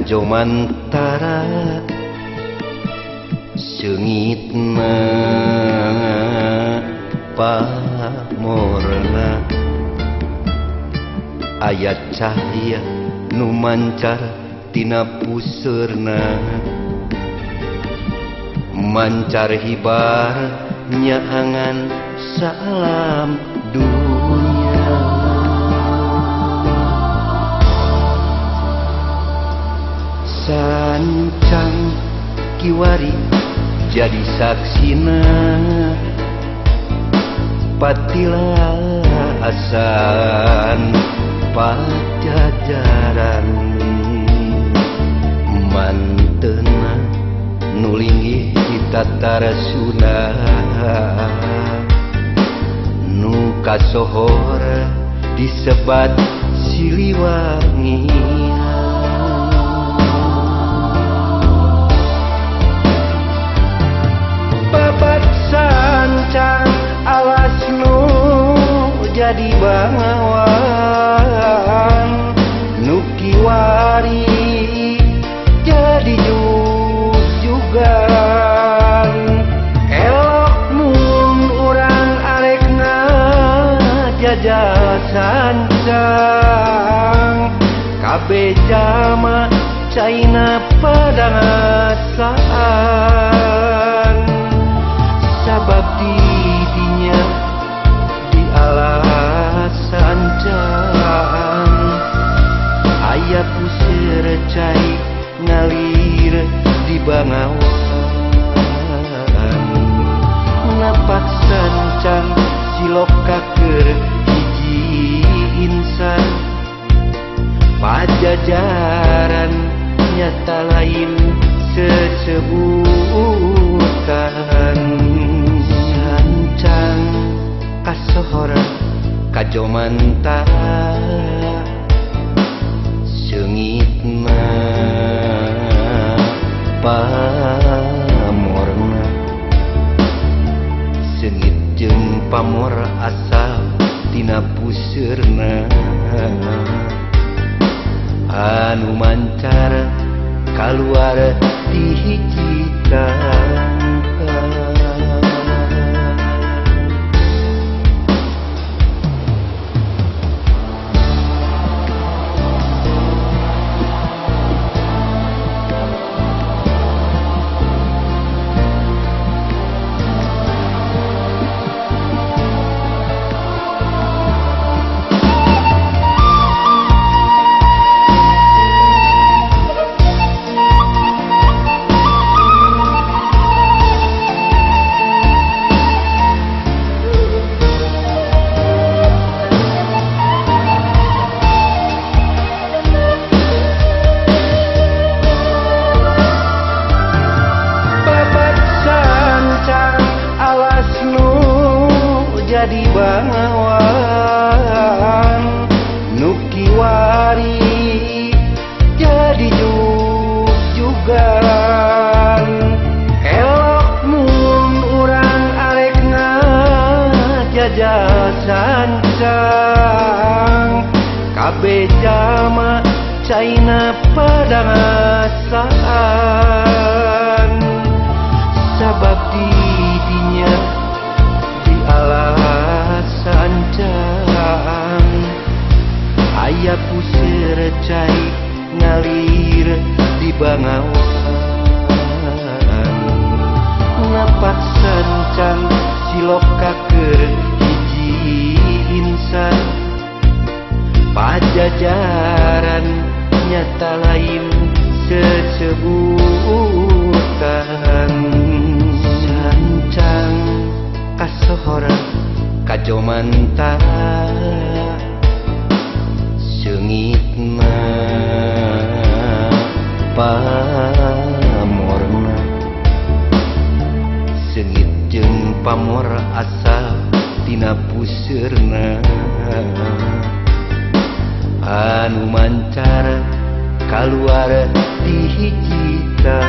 kajomantara seungitna pamorna aya cahya nu mancar tina puseurna mancar hibar nyaangan salam dunia. Sancang kiwari jadi saksina patilasan pajajaran mantena nu linggih di tatar Sunda nu kasohor disebat Siliwangi. Babat sancang alas nu jadi bangawan nu kiwari jadi jugjugan elok mun urang arek ngajajah sancang kabeh jama caina pada ngasaan sabab didinya di alas sancang aya puseur cai ngalir di Bangawan napak sancang siloka keur hiji insan pajajaran nyata lain sesebutan. Sancang kasohor kajomantara seungitna pamorna seungit jeung pamor asal tina puseurna anu mancar kaluar ti hiji tangkal. Jadi bangawan nu kiwari jadi jugjugan elok mun urang arek ngajajah sancang kabeh jama caina pada ngasaan sabab didinya di alas sancang aya puseur cai ngalir di Bangawan napak sancang siloka keur hiji insan pajajaran nyata lain sesebutan. Sancang kasohor kajomantara seungitna pamorna seungit jeung pamor asal tina puseurna anu mancar kaluar ti hiji tangkal.